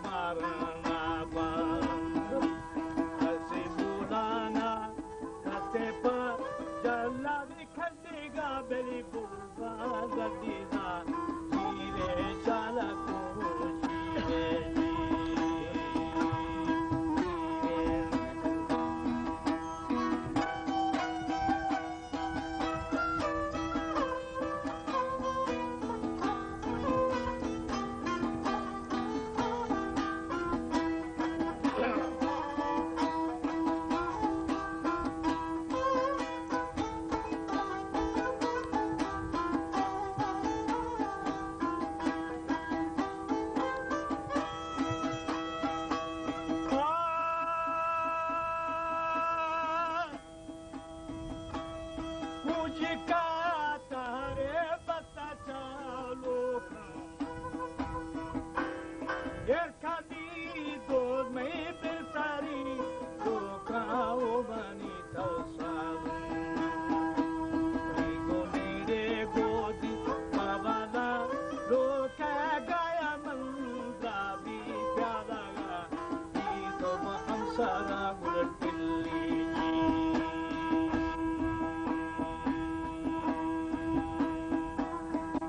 مارنا بند، کسی بولانا کتے پا جلا کھٹیگا بلی بلبل دینا، شیرے چالا کو شیرے جی۔ کجکا تارے بتا چالو کھاں، ایر کھانی دوز میں بل ساری لوکاں او بانی تو سالو۔ ریگو میرے گودی پاوالا لوکا گایا من دابی پیالا گا۔ تو ہمسارا گل ٹلی جی۔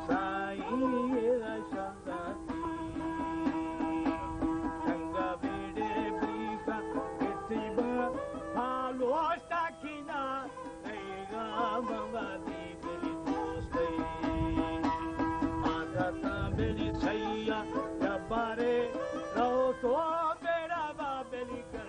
سائی را شانداتی چنگا بیڑے بریخا کتیبا پالوشتا کینا۔ ایگا ممادی بلی دوستی آتا تا بلی سیا جبارے رو تو بیڑا با بلی کر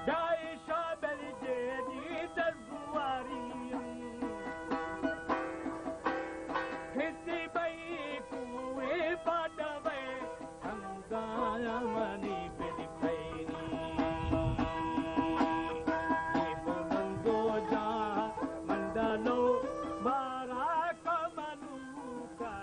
دائشا بلی جیدی دزگواری کھتی بئی کوئے پاٹا بئی ہمزایا منی بلی پھیری۔ یہ بلندو جا منڈلو بارا کملو کا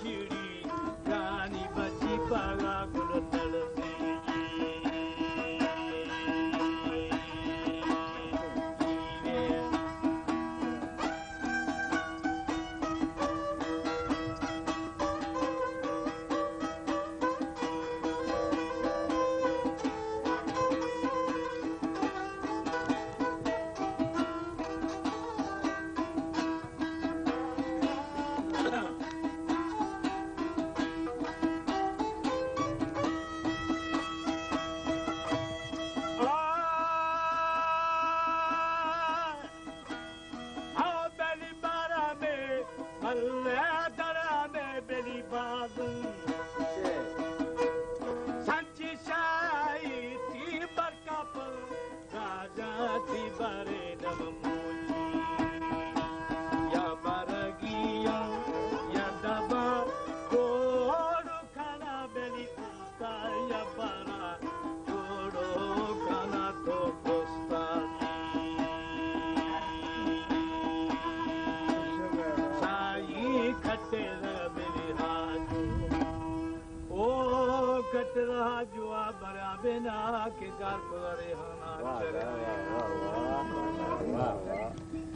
چڑی جانی بچی پاگا گل تلسی۔ آ بلی بارا میں، بلے درا میں بلی بازن۔ سنچی شاہی تی برکا پر، راجا تی بارے دم موچی۔ یا برگیا، یا دبا، کوڑو کھنا بلی یا بارا جوڑو کنا تو دوستانی۔ سائی کھٹے رہ میری راجو۔ او کھٹے راجو آ برا بنا کے گار کو ریحانہ واہ، چلے۔ واہ، واہ، واہ، واہ، واہ، واہ۔